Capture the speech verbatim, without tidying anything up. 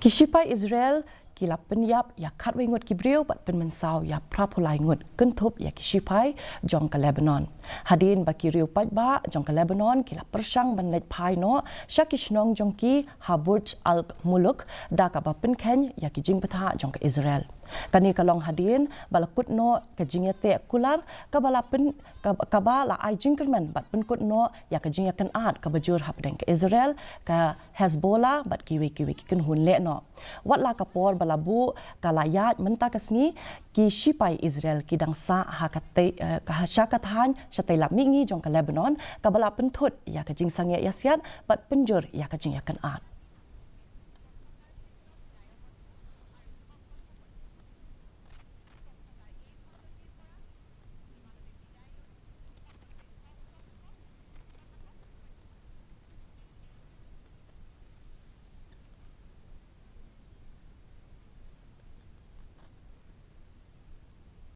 Ki shipai Israel ki la pynïap ïa khatwei ngut ki briew bad pynmynsaw ïa phraphew lai ngut, kynthup ïa ki shipai jong ka Lebanon. Hadien ba ki riew paidbah jong ka Lebanon ki la pyrshang ban leit phai noh sha ki shnong jong ki ha Burj Al Muluk da kaba pynkheiñ ïa ki jingbthah jong ka Israel. Kane ka long hadien ba la kut noh ka jingïateh kular kaba la pyn kaba, kaba la ai jingkyrmen bad pynkut noh ïa ka jingïakynad kaba jur hapdeng ka Israel, ka Hezbollah bad kiwei kiwei ki kynhun lehnoh. Wat la ka por ba la buh ka la ïaid mynta ka sngi, ki shipai Israel ki dang sah ha ka tei, eh, ka sha ka thaiñ shatei lap mihngi jong ka Lebanon kaba la pynthut ïa ka jingsangeh ïasiat bad pynjur ïa ka jingïakynad.